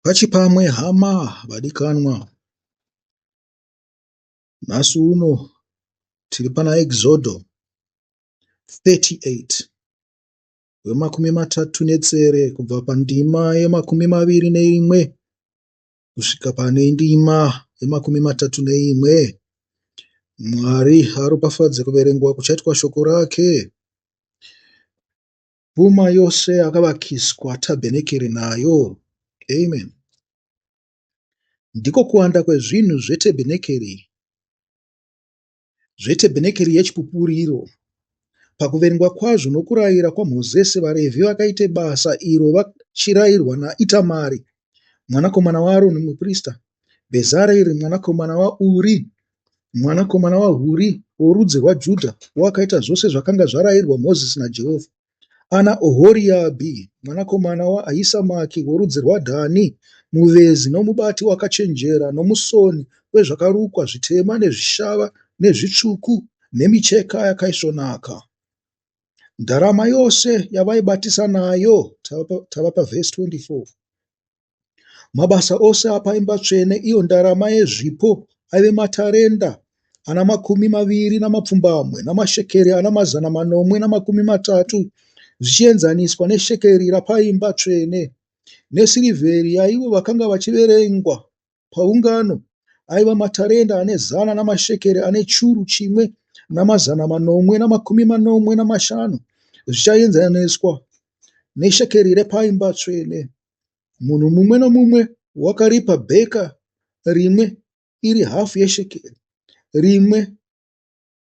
Pachipamwe hama vadikanwa. Nhasi uno tiri pana Exodo 38 wemakumi matatu netsere kubva pandima yemakumi maviri neimwe kusvika pane ndima yemakumi matatu neimwe. Mwari aropafadze kuverengwa kuchaitwa shoko rake. Pfuma yose yakavakiswa tabhenakeri nayo. Amen. Ndiko kuwanda kwezvinhu zvetebhenekeri, zvetebhenekeri yechipupuriro. Pakuverengwa kwazvo nokurayira kwaMozisi, vaRevhi vakaita basa iro vachirayirwa naItamari mwanakomana waAroni muprista, Bhezareri mwanakomana waUri, mwanakomana waHuri worudzi rwaJudha, wakaita zvose zvakanga zvarayirwa Mozisi naJehovha. Ana Ohoriabhi mwanakomana waAhisamaki worudzi rwaDhani, muvezi nomubati wakachenjera nomusoni wezvakarukwa zvitema nezvishava nezvitsvuku nemicheka yakaisvonaka. Ndarama yose yavaibatisa nayo, tava pavhesi 24. Mabasa ose apaimba tsvene, iyo ndarama yezvipo, aive matarenda ana makumi maviri namapfumbamwe namashekeri ana mazana manomwe namakumi matatu, zvichienzaniswa neshekeri rapaimba tsvene, nesirivheri yaivo vakanga vachiverengwa paungano, aiva matarenda ane zana namashekeri ane churu chimwe namazana manomwe namakumi manomwe namashanu, zvichaenzaniswa neshekeri repaimba tsvene. Munhu mumwe nomumwe wakaripa bheka rimwe iri hafu yeshekeri rimwe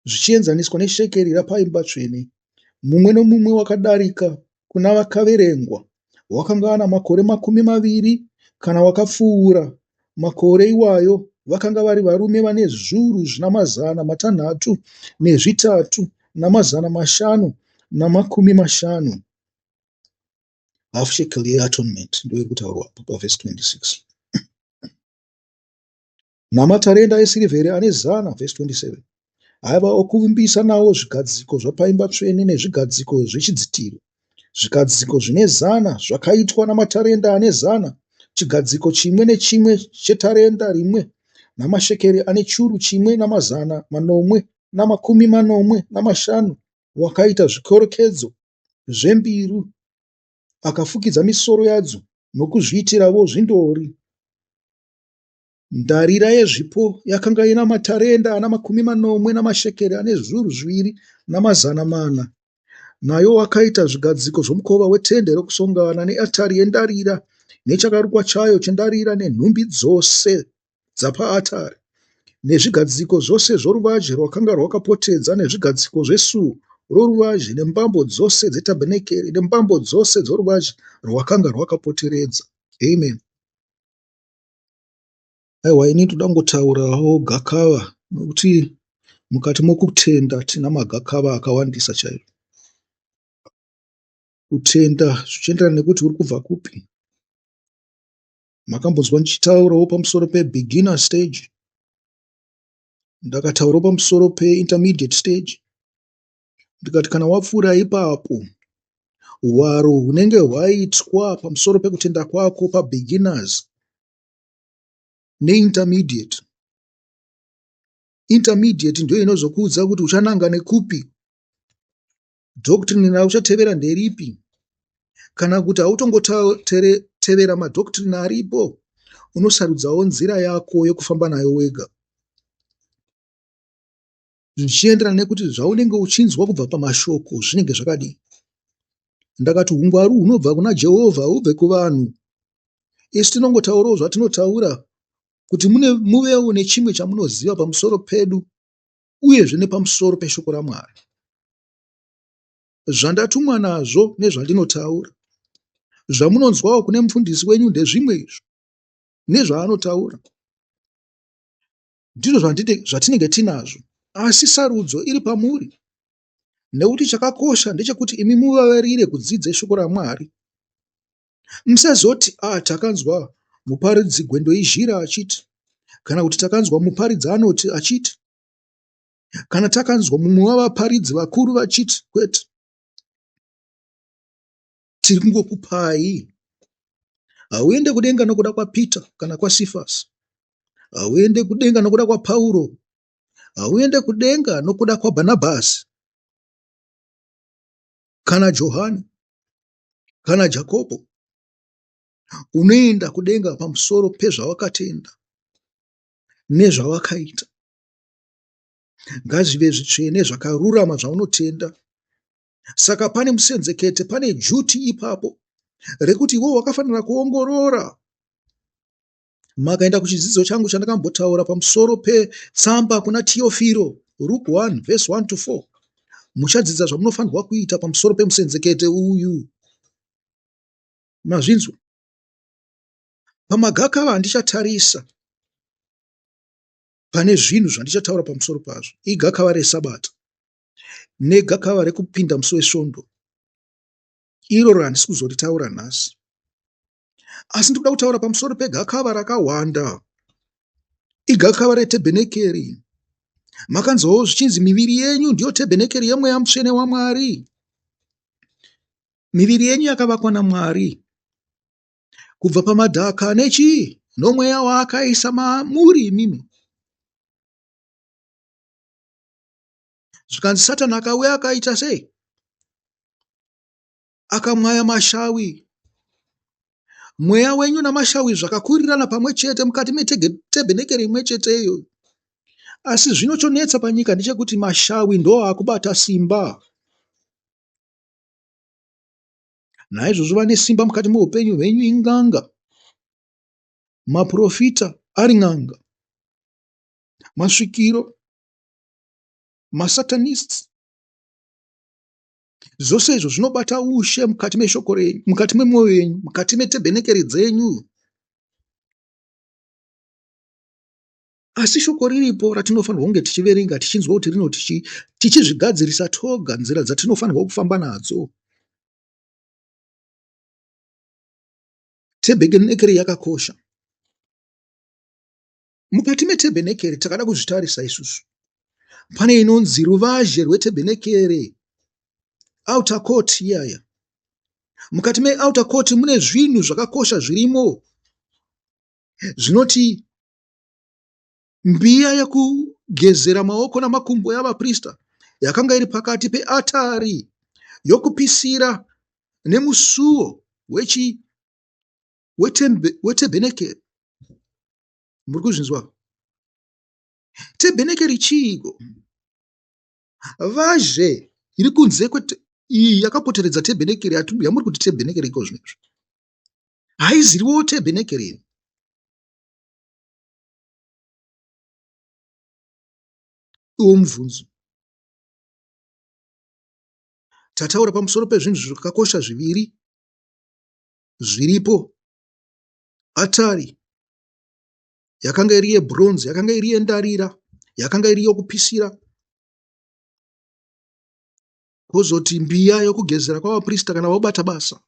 zvichienzaniswa neshekeri rapaimba tsvene. Mumwe nomumwe wakadarika kuna vakaverengwa wakanga ana makore makumi maviri kana wakapfuura makore iwayo vakanga vari varume vane zviuru zvina mazana matanhatu nezvitatu namazana mashanu namakumi mashanu. Half shekel yeatonement ndiyo iri kutaurwa apo pavhesi 26. Namatarenda esirivheri ane zana, vhesi 27, aiva okuvimbisa nawo zvigadziko zvapaimba tsvene nezvigadziko zvechidzitiro, zvigadziko zvine zana zvakaitwa namatarenda ane zana, chigadziko chimwe nechimwe chetarenda rimwe, namashekeri ane churu chimwe namazana manomwe namakumi manomwe namashanu, wakaita zvikorekedzo zvembiru, akafukidza misoro yadzo nokuzviitiravo zvindori. Ndarira yezvipo yakanga ina matarenda ana makumi manomwe namashekeri ane zviuru zviviri namazana mana. Nayo wakaita zvigadziko zvomukova wetende rokusongana neatari yendarira nechakarukwa chayo chendarira nenhumbi dzose dzapaatari nezvigadziko zvose zvoruvazhe rwakanga rwakapotedza nezvigadziko zvesuo roruvazhe nembambo dzose dzetabhenakeri nembambo dzose dzoruvazhe rwakanga rwakapoteredza. Amen. Aiwa ini ndoda kungotaurawo gakava nokuti mukati mokutenda tina magakava akawandisa chaizvo. Kutenda zvichienderana nekuti uri kubva kupi. Makambonzwa ndichitaurawo pamusoro pebeginner stage. Ndakataurawo pamusoro peintermediate stage. Ndikati kana wapfuura ipapo, hwaro hunenge hwaitwa pamusoro pekutenda kwako pabeginners neintermediate. Intermediate ndiyo inozokuudza kuti uchananga nekupi, doctrine rauchatevera nderipi, kana kuti hautongotevera madoctrine aripo, unosarudzawo nzira yako yekufamba nayo wega. Zvichienderana nekuti zvaunenge uchinzwa kubva pamashoko zvinenge zvakadii. Ndakati ungwaru hunobva kuna Jehovha hubve kuvanhu. Isu tinongotaurawo zvatinotaura kuti mune muvewo nechimwe chamunoziva pamusoro pedu uyezve nepamusoro peshoko raMwari. Zvandatumwa nazvo nezvandinotaura. Zvamunonzwawo kune mufundisi wenyu ndezvimwe izvo nezvaanotaura. Ndizvo zvatinenge tinazvo asi sarudzo iri pamuri nekuti chakakosha ndechekuti imi muvavarire kudzidza shoko raMwari. Musazoti ah takanzwa muparidzi Gwendo Izhira achiti kana kuti takanzwa muparidzi anoti achiti kana takanzwa mumwe wavaparidzi vakuru vachiti kwete. Tiri kungokupai. Hauende kudenga nokuda kwaPeter kana kwaSifasi. Hauende kudenga nokuda kwaPauro. Hauende kudenga nokuda kwaBhanabhasi kana Johani kana Jakobho. Unoenda kudenga pamusoro pezvawakatenda nezvawakaita. Ngazvive zvitsvene zvakarurama zvaunotenda. Saka pane musenzekete, pane juti ipapo rekuti iwe wakafanira kuongorora. Makaenda kuchidzidzo changu chandakambotaura pamusoro petsamba kuna Tiyofiro, Luke 1 verse 1 to 4. Muchadzidza zvamunofanirwa kuita pamusoro pemusenzekete uyu. Mazvinzwa? Pamagakava handichatarisa pane zvinhu zvandichataura pamusoro pazvo. Igakava reSabata negakava rekupinda musi weSvondo. Iroro handisi kuzoritaura nhasi. Asi ndikuda kutaura pamusoro pegakava rakahwanda. Igakava retebhenekeri. Makanzwawo zvichinzi miviri yenyu ndiyo tebhenekeri yemweya mutsvene waMwari. Miviri yenyu yakavakwa naMwari kubva pamadhaka nechii nomweya waakaisa mamuri imimi. Zvikanzi Satani akauya akaita sei? Akamwaya mashawi. Mweya wenyu namashawi zvakakurirana pamwe chete mukati metebhenekeri imwe chete iyoyo. Asi zvino chonetsa panyika ndechekuti mashawi ndo akubata simba. Naizvozvo vane simba mukati meupenyu hwenyu in'anga. Maprofita ari n'anga. Masvikiro, masatanists, zvose izvo zvinobata ushe mukati meshoko renyu, mukati memwoyo yenyu, mukati metebhenekeri dzenyu. Asi shoko riripo ratinofanirwa kunge tichiverenga tichinzwa kuti rinoti chii, tichizvigadzirisa toga nzira dzatinofanirwa kufamba nadzo. Tebhenekeri yakakosha. Mukati metebhenekeri takada kuzvitarisa isusu, pane inonzi ruvazhe rwetebhenekeri, outer court iyaya. Mukati meouter court mune zvinhu zvakakosha zvirimo zvinoti mbiya yekugezera maoko namakumbo yavaprista yakanga iri pakati peatari yokupisira nemusuwo wechi wetebhenekeri. Muri kuzvinzwa? Tebhenekeri chiiko? Vazhe iri kunze iyi yakapoteredza tebhenekeri yamuri kuti tebhenekeri iko zvino izvi haiziriwo tebhenekeri iri. Iwo mubvunzo. Tataura pamusoro pezvinhu zvakakosha zviviri zviripo. Atari yakanga iri yebronze, yakanga iri yendarira, yakanga iri yokupisira, kozoti mbiya yokugezera kwavaprista kana vobata basa.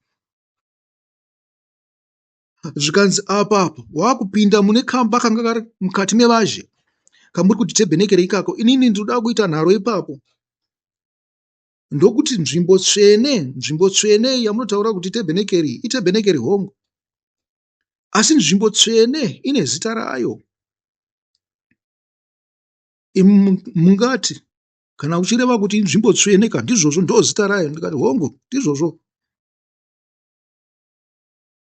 Zvikanzi apa apa wakupinda mune kamba kanga kari mukati mevazhe kamuri kuti tebhenekere ikako, inini ndinoda kuita nharo ipapo. Ndokuti nzvimbo tsvene, nzvimbo tsvene yamunotaura kuti tebhenekeri, itebhenekeri hongu. Asi nzvimbo tsvene ine zita rayo. Imi mungati kana uchireva kuti inzvimbo tsvene ka ndizvozvo ndo zita rayo. Ndikati hongu ndizvozvo.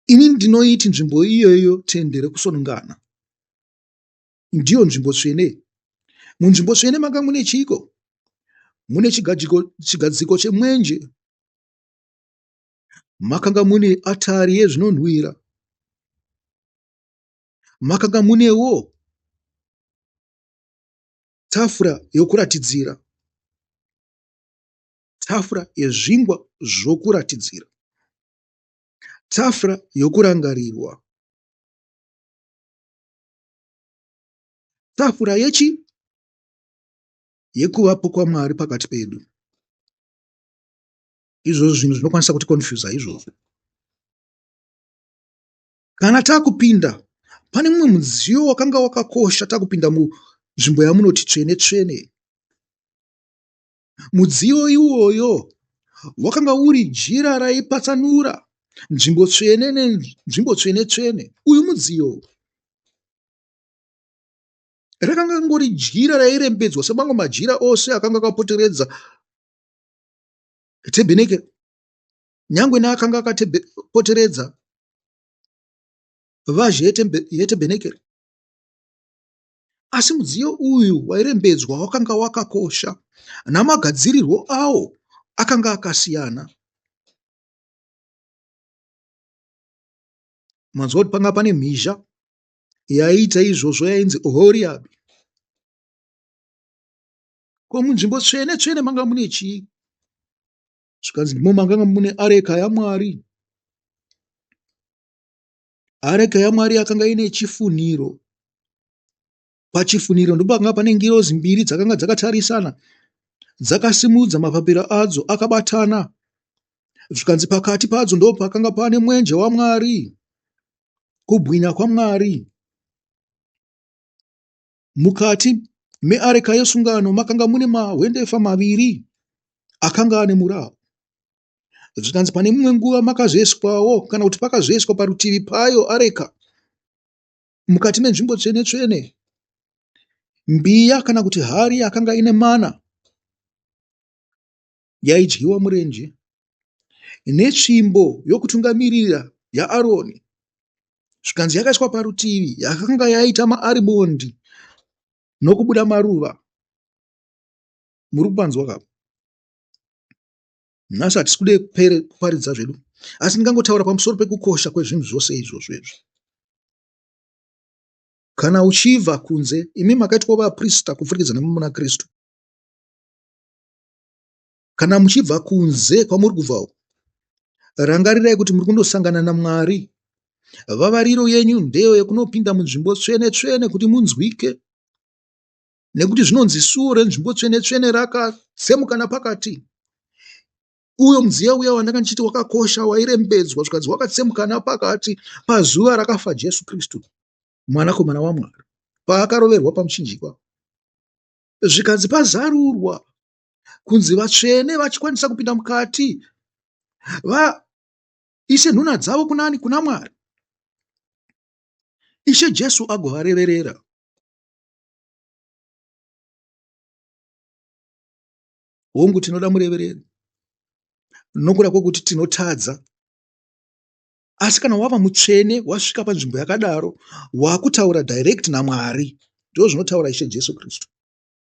Ini ndinoiti nzvimbo iyoyo tende rekusonongana. Ndiyo nzvimbo tsvene. Munzvimbo tsvene manga mune chiiko? Mune chigadziko chemwenje. Makanga mune atari yezvinonhuwira. Makanga munewo tafura yokuratidzira, tafura yezvingwa zvokuratidzira, tafura yokurangarirwa, tafura yechi yekuvapo kwaMwari pakati pedu. Izvozvo zvinhu zvinokwanisa kuti confusa izvozvo. Kana takupinda pane mumwe mudziyo wakanga wakakosha takupinda munzvimbo yamunoti tsvene tsvene. Mudziyo iwoyo wakanga uri jira raipatsanura Nzvimbo tsvene nenzvimbo tsvene tsvene. Uyu mudziyo rakanga ringori jira rairembedzwa semamwe majira ose akanga akapoteredza tebhenekeri, nyangwe neakanga akapoteredza vazhe yetebhenekeri. Asi mudziyo uyu wairembedzwa wakanga wakakosha, namagadzirirwo awo akanga akasiyana. Manzwa kuti panga pane mhizha yaiita izvozvo yainzi Ohoriabi. Ko munzvimbo tsvene tsvene manga mune chii? Zvikanzi ndimo manga mune areka yaMwari. Areka yaMwari yakanga ine chifunhiro. Pachifunhiro ndopakanga pane ngirozi mbiri dzakanga dzakatarisana dzakasimudza mapapiro adzo akabatana. Zvikanzi pakati padzo ndopakanga pane mwenje waMwari, kubwinya kwaMwari. Mukati meareka yesungano makanga mune mahwendefa maviri akanga ane murau. Zvikanzi pane imwe nguva makazoiswawo kana kuti pakazoiswa parutivi payo areka mukati menzvimbo tsvene tsvene mbiya kana kuti hari yakanga ine mana yaidyiwa murenje netsvimbo yokutungamirira yaAroni. Zvikanzi yakaiswa parutivi yakanga yaita maarimondi nokubuda maruva. Muri kupanzwa ka? Nhasi hatisi kude kuparidza zvedu, asi ndingangotaura pamusoro pekukosha kwezvinhu zvose izvozvo izvi. Kana uchibva kunze, imi makaitwa vaprista kupfurikidza nemuna Kristu. Kana muchibva kunze kwamuri kubva uku, rangarirai kuti muri kundosangana naMwari. Vavariro yenyu ndeyo yekunopinda munzvimbo tsvene tsvene kuti munzwike, nekuti zvinonzi suo renzvimbo tsvene tsvene rakatsemuka napakati. Uyo mudziyo uya wandanga ndichiti wakakosha wairembedzwa zvikanzi wakatsemuka napakati pazuva rakafa Jesu Kristu mwanakomana waMwari paakaroverwa pamuchinjikwa. Zvikanzi pazarurwa kunzi vatsvene vachikwanisa kupinda mukati vaise nhuna dzavo kunani? Kuna Mwari. Ishe Jesu agovareverera. Hongu, tinoda murevereri nokuda kwokuti tinotadza. Asi kana wava mutsvene wasvika panzvimbo yakadaro, wakutaura direct naMwari. Ndozvinotaura Ishe Jesu Kristu.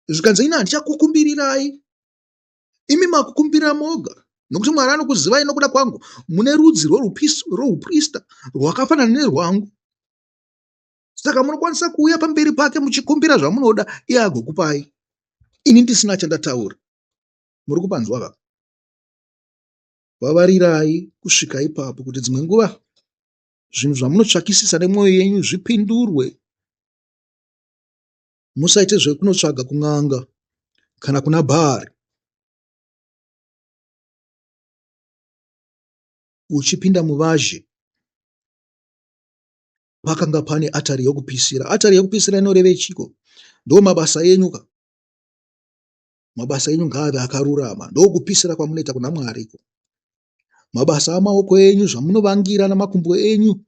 Zvikanzi ini handichakukumbirirai, imi makukumbira moga, nokuti Mwari anokuzivai nokuda kwangu. Mune rudzi rwouprista rwakafanana nerwangu. Saka munokwanisa kuuya pamberi pake muchikumbira zvamunoda, iye agokupai, ini ndisina chandataura. Muri kupanzwa ka? Vavarirai kusvika ipapo kuti dzimwe nguva zvinhu zvamunotsvakisisa nemwoyo yenyu zvipindurwe. Musaite zvekunotsvaga kun'anga kana kuna Bhaari. Uchipinda muvazhe pakanga pane atari yokupisira. Atari yokupisira inorevei chiko? Ndo mabasa enyu ka. Mabasa enyu ngaave akarurama. Ndokupisira kwamunoita kuna Mwari ko. Mabasa amaoko enyu, zvamunovangira namakumbo enyu,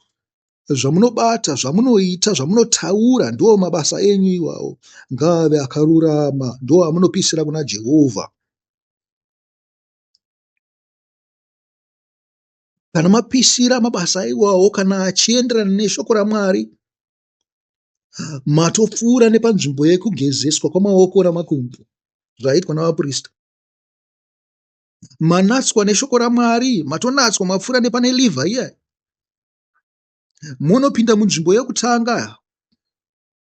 zvamunobata, zvamunoita, zvamunotaura, ndo mabasa enyu iwawo ngaave akarurama, ndo amunopisira kuna Jehovha. Kana mapisira mabasa iwawo kana achienderana neshoko raMwari, matopfuura nepanzvimbo yekugezeswa kwamaoko namakumbo zvaiitwa navaprista. Manatswa neshoko raMwari, matonatswa mapfuura nepane livha iya, monopinda munzvimbo yekutanga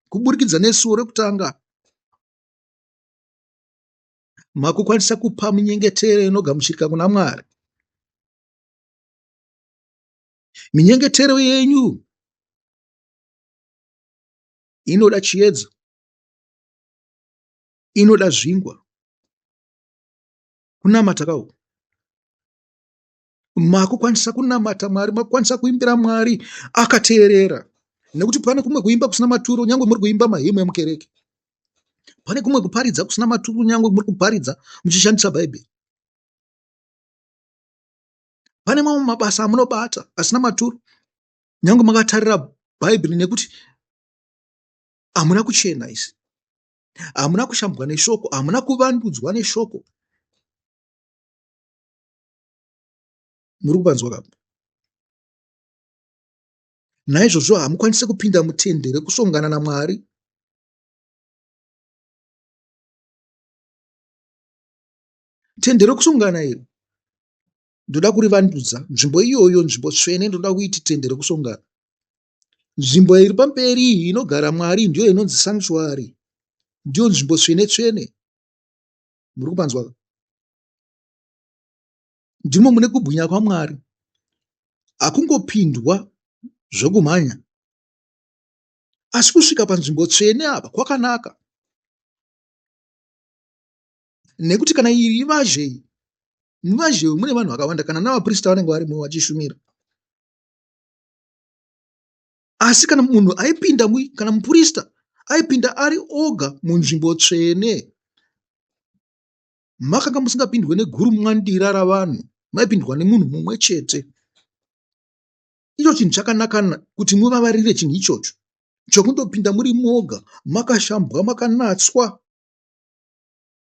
kuburikidza nesuo rekutanga. Makukwanisa kupa minyengetero inogamuchirika kuna Mwari. Minyengetero yenyu inoda chiedza, inoda zvingwa. Kunamata ka uku? Makukwanisa kunamata Mwari, makukwanisa kuimbira Mwari akateerera. Nekuti pane kumwe kuimba kusina maturo, nyangwe muri kuimba mahimu emukereke. Pane kumwe kuparidza kusina maturo, nyangwe muri kuparidza muchishandisa Bhaibheri. Pane mamwe mabasa amunobata asina maturo, nyange makatarira Bhaibheri nekuti hamuna kuchena isi, hamuna kushambwa neshoko, hamuna kuvandudzwa neshoko. Muri kupanzwa ka? Naizvozvo hamukwanise kupinda mutende rekusongana naMwari. Tende rekusongana iri ndoda kurivandudza nzvimbo iyoyo nzvimbo tsvene ndoda kuiti tende rekusongana nzvimbo iri pamberi iyi inogara mwari ndiyo inonzi sanctuary ndiyo nzvimbo tsvene tsvene muri kupanzwa ndimo mune kubwinya kwamwari hakungopindwa zvekumhanya asi kusvika panzvimbo tsvene apa kwakanaka nekuti kana iri ivazhe iyi muvazhe uyu mune vanhu vakawanda kana navaprista vanenge varimo vachishumira asi kana munhu aipinda kana muprista aipinda ari oga munzvimbo tsvene makanga musingapindwe negurumwandira ravanhu maipindwa nemunhu mumwe chete icho chinhu chakanaka kuti muvavarire chinhu ichocho chokundopinda muri moga makashambwa makanatswa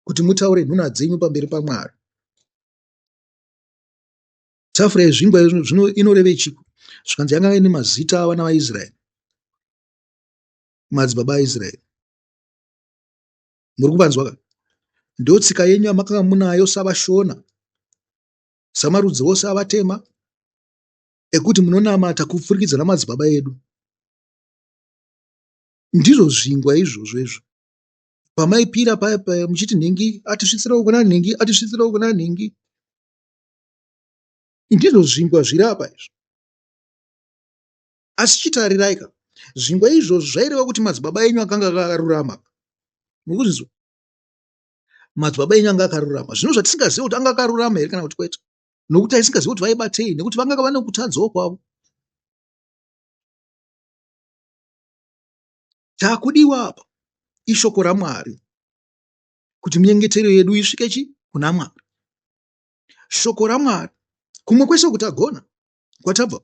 kuti mutaure nhuna dzenyu pamberi paMwari. Tafura yezvingwa zvino inorevei chiko? Zvikanzi yanga ine mazita avana vaIsraeri, madzibaba aIsraeri. Muri kuvanzwa ka? Ndotsika yenyu yamakanga munayo savashona, samarudzi ose avatema, ekuti munonamata kupfurikidza namadzibaba edu. Ndizvo zvingwa izvozvo izvo. Pamaipira paya paya muchiti nhingi atisvitsirewo kuna nhingi atisvitsirewo kuna nhingi. Ndizvo zvingwa zviri apa izvo. Asi chitarirai ka, zvingwa izvozvo zvaireva kuti madzibaba enyu akanga akarurama. Muri kuzvinzwa? Madzibaba enyu anga akarurama. Zvino zvatisingazive kuti anga akarurama here kana kuti kwete. Nokuti aisingazive kuti vaibatei nekuti vanga vane kutadzawo kwavo. Chakudiwa apa ishoko raMwari kuti minyengetero yedu isvike chi kuna Mwari. Shoko raMwari kumwe kwese uku tagona kwatabva.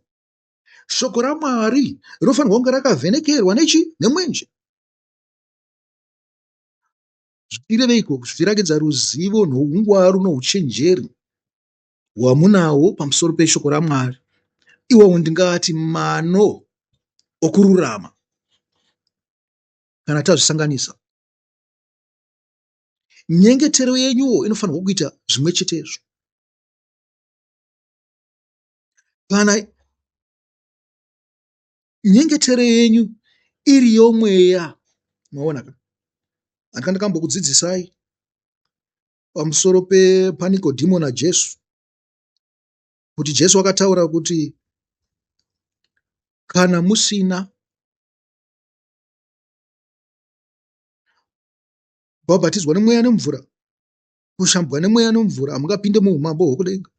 Shoko raMwari rinofanirwa kunge rakavhenekerwa nechi nemwenje. Zvichireveiko? Zvichirakidza ruzivo noungwaru nouchenjeri hwamunawo pamusoro peshoko raMwari. Iwawo ndingati mano okururama kana tazvisanganisa. Nyengetero yenyuwo inofanirwa kuita zvimwe chetezvo. Kana nyengetero yenyu iri yomweya, maona ka? Handika ndakambokudzidzisai pamusoro paNikodhimo naJesu kuti Jesu akataura kuti kana musina kubhabhatidzwa nemweya nemvura, kushambwa nemweya nemvura, hamungapinde muumambo hwokudenga.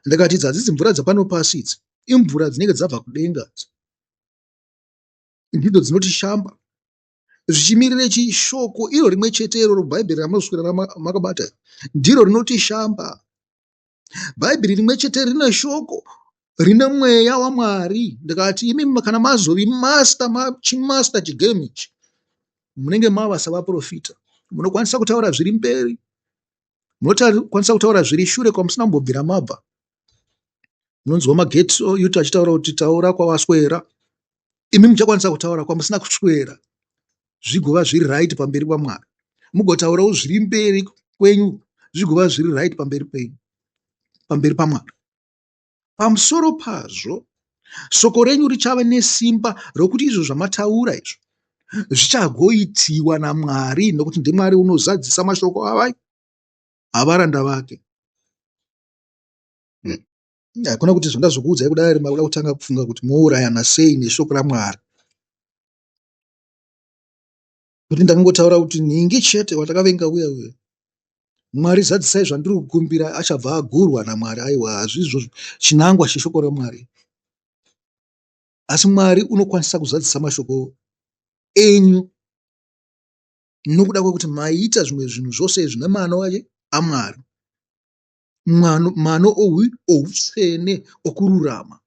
Ndikati idzi hadzisi mvura dzapano pasi idzi, imvura dzinenge dzabva kudenga idzi, ndidzo dzinotishamba zvichimirira chi shoko iro rimwe chete iroro bhaibheri ramunoswera makabata ndiro rinotishamba bhaibheri rimwe chete rine shoko rine mweya wamwari ndikati imi kana mazovi master chimaster chigame ichi munenge mava savaprofita munokwanisa kutaura zviri mberi munokwanisa kutaura zviri shure kwamusina kumbobvira mabva munonzwa magetsi yuti achitaura kuti taura kwawaswera imi muchakwanisa kutaura kwamusina kuswera zvigova zviri right pamberi pamwari mugotaurawo zviri mberi kwenyu zvigova zviri right pamberi penyu pamberi pamwari pamusoro pazvo soko renyu richava nesimba rokuti izvo zvamataura izvo zvichagoitiwa namwari nokuti ndimwari unozadzisa mashoko avai avaranda vake hmm. Hakuna kuti zvandazokuudzai kudai makuda kutanga kufunga kuti mourayana sei neshoko raMwari. Kuti ndakangotaura kuti nhingi chete watakavenga uya uya. Mwari zadzisai zvandiri kukumbira achabva agurwa naMwari. Aiwa hazvizvo chinangwa cheshoko raMwari. Asi Mwari unokwanisa kuzadzisa mashoko enyu nokuda kwekuti maita zvimwe zvinhu zvose izvi nemano aMwari. Mano outsvene okururama.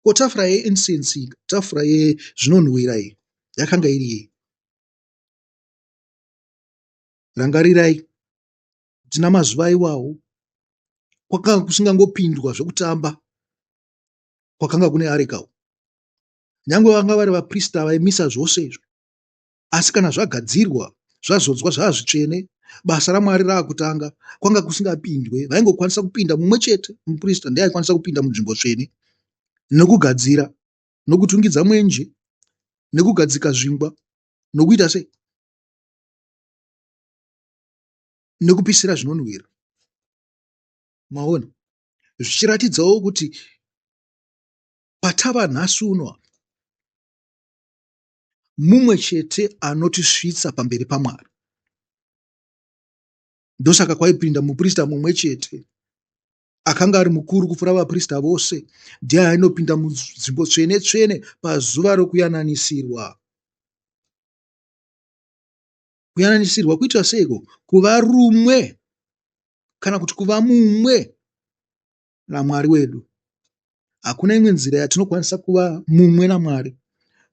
Ko tafura yeincense, tafura yezvinonhuwira iyi yakanga iri yei? Rangarirai kuti namazuva iwawo kwakanga kusingangopindwa zvekutamba kwakanga kune areka uku. Nyangwe vanga vari vaprista vaimisa zvose izvo, asi kana zvagadzirwa, zvazodzwa, zvava zvitsvene, basa raMwari raakutanga, kwanga kusingapindwe. Vaingokwanisa kupinda mumwe chete, muprista ndiye aikwanisa kupinda munzvimbo tsvene nokugadzira, nokutungidza mwenje, nekugadzika zvingwa, nokuita sei? Nekupisira zvinonhuwira. Maona? Zvichiratidzawo kuti patava nhasi uno mumwe chete anotisvitsa pamberi paMwari. Ndosaka kwaipinda muprista mumwe chete akanga ari mukuru kupfuura vaprista vose, ndiye ainopinda munzvimbo tsvene tsvene pazuva rokuyananisirwa. Kuyananisirwa kuitwa seiko? Kuva rumwe kana kuti kuva mumwe naMwari wedu. Hakuna imwe nzira yatinokwanisa kuva mumwe naMwari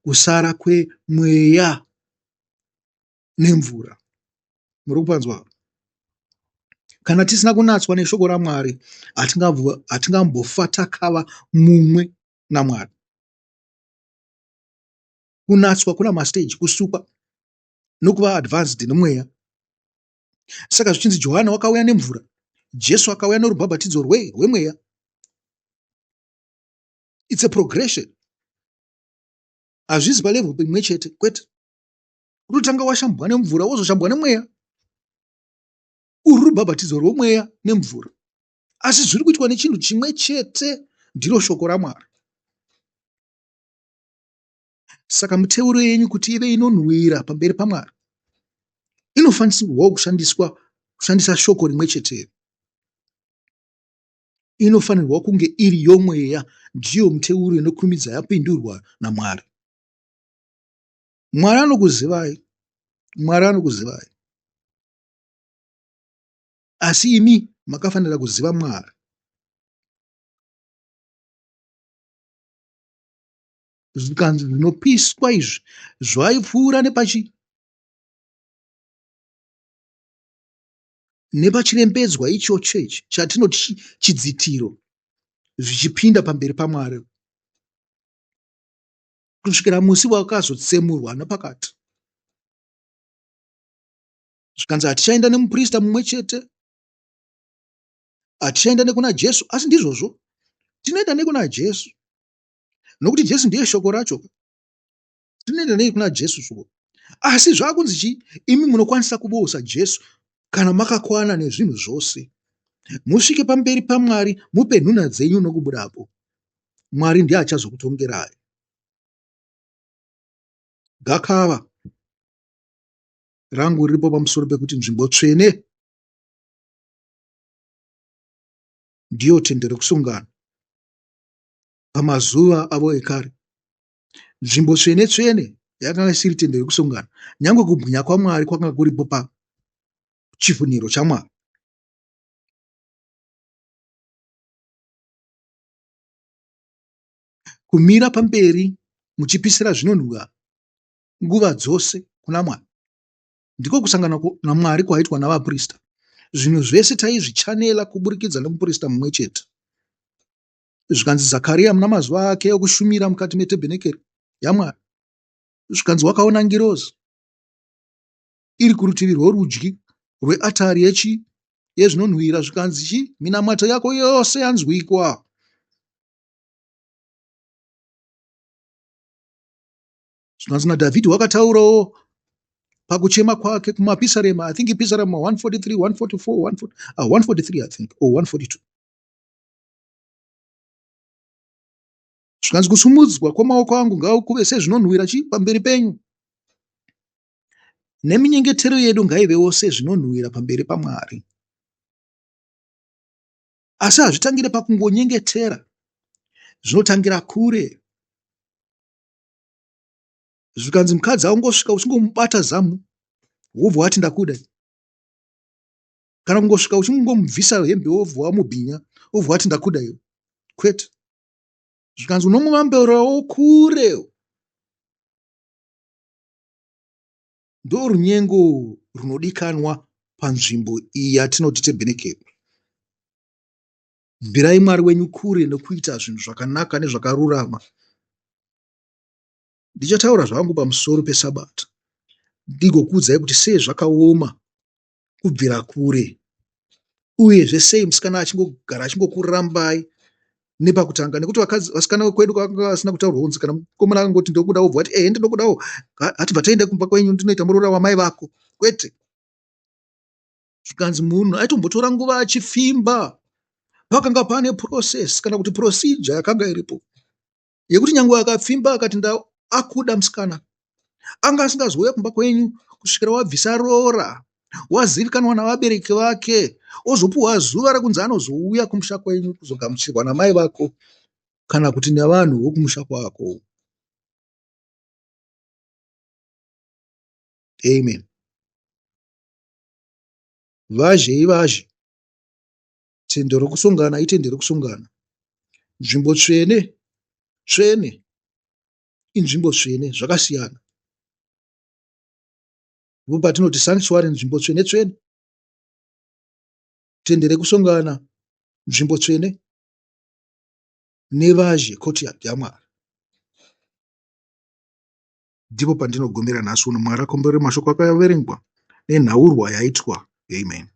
kusara kwemweya nemvura. Muri kupanzwa? Kana tisina kunatswa neshoko raMwari, hatingambofa takava mumwe naMwari. Kunatswa kuna mastage, kusukwa nokuva advanced nemweya. Saka zvichinzi Johane wakauya nemvura, Jesu akauya norubhabhatidzo rwei? Rwemweya. It's a progression. Hazvizi palevel imwe chete, kwete. Unotanga washambwa nemvura wozoshambwa nemweya. Urwu rubhabhatidzo rwomweya nemvura. Asi zviri kuitwa nechinhu chimwe chete, ndiro shoko raMwari. Saka miteuro yenyu kuti ive inonhuwira pamberi paMwari inofanisirwawo kushandiswa kushandisa shoko rimwe chetero. Inofanirwa kunge iri yomweya, ndiyo miteuro inokurumidza yapindurwa naMwari. Mwari anokuzivai, Mwari anokuzivai, asi imi makafanira kuziva Mwari. Zvikanzi zvinopiswa izvi zvaipfuura nepachi nepachirembedzwa ichocho ichi chatinoti chidzitiro zvichipinda pamberi paMwari kusvikira musi wakazotsemurwa nepakati. Zvikanzi hatichaenda nemuprista mumwe chete, hatichaenda nekuna Jesu, asi ndizvozvo tinoenda nekuna Jesu nokuti Jesu ndiye shoko racho. Tinoenda nei kuna Jesu shoko? Asi zvakunzi chii? Imi munokwanisa kuboosa Jesu kana makakwana nezvinhu zvose, musvike pamberi paMwari mupe nhuna dzenyu nokubudapo. Mwari ndiye achazokutongerai. Gakava rangu riripo pamusoro pekuti nzvimbo tsvene ndiyo tende rekusungana. Pamazuva avo ekare, nzvimbo tsvene tsvene yakanga isiri tende rekusongana, nyange kubwinya kwaMwari kwakanga kuripo pachifunhiro chaMwari. Kumira pamberi muchipisira zvinonhuwa nguva dzose kuna Mwari ndiko kusangana naMwari kwaitwa navaprista. Zvinhu zvese taizvichanela kuburikidza nemuprista mumwe chete. Zvikanzi Zakaria muna mazuva ake okushumira mukati metebhenekeri yaMwari, zvikanzi wakaona ngirozi iri kurutivi rworudyi rweatari yechi yezvinonhuhwira, zvikanzi chi minamato yako yose yanzwikwa. Zvikanzi naDhavhidhi wakataurawo pakuchema kwake kumapisarema, I think ipisarema 143, 144, 140, uh, 143 I think or 142. Zvikanzi kusumudzwa kwamaoko angu ngakuve sezvinonhuwira chi pamberi penyu, neminyengetero yedu ngaivewo sezvinonhuwira pamberi paMwari. Asi hazvitangire pakungonyengetera, zvinotangira kure. Zvikanzi mukadzi aungosvika uchingomubata zamu wobva wati ndakuda. Kana kungosvika uchingomubvisa hembe wobva wamubhinya wobva wati ndakuda iwe. Kwete. Zvikanzi unomuvambirawo kure. Ndorunyengo runodikanwa panzvimbo iyi yatinoti tebhenekeri. Bvirai Mwari wenyu kure nokuita zvinhu zvakanaka nezvakarurama. Ndichataura zvangu pamusoro peSabata ndigokuudzai kuti sei zvakaoma kubvira kure uyezve sei musikana achingogara achingokurambai nepakutanga nekuti vakadzi vasikana vekwedu kwakanga vasina kutaurwa kunzi kana mukomana akangoti ndokuda wobva wati ehe ndinokudawo hatibva taenda kumba kwenyu ndinoita muroora wamai vako kwete zvikanzi munhu aitombotora nguva achifimba pakanga pane process kana kuti procedure yakanga iripo yekuti nyangwe akapfimba akati nda akuda musikana anga asingazouya kumba kwenyu kusvikira wabvisa roora wazivikanwa navabereki vake ozopuhwa zuva rekunzi anozouya kumusha kwenyu kuzogamuchirwa namai vako kana kuti nevanhu vokumusha kwako. Amen. Vazhe ivazhe. Tende rokusongana itende rokusongana. Nzvimbo tsvene tsvene inzvimbo tsvene zvakasiyana. Ndipo patinoti sanctuary nzvimbo tsvene tsvene. Tende rekusongana nzvimbo tsvene nevazhe courtyard yaMwari. Ndipo pandinogumira nhasi uno. Mwari akomborere mashoko akaverengwa nenhaurwa yaitwa. Amen.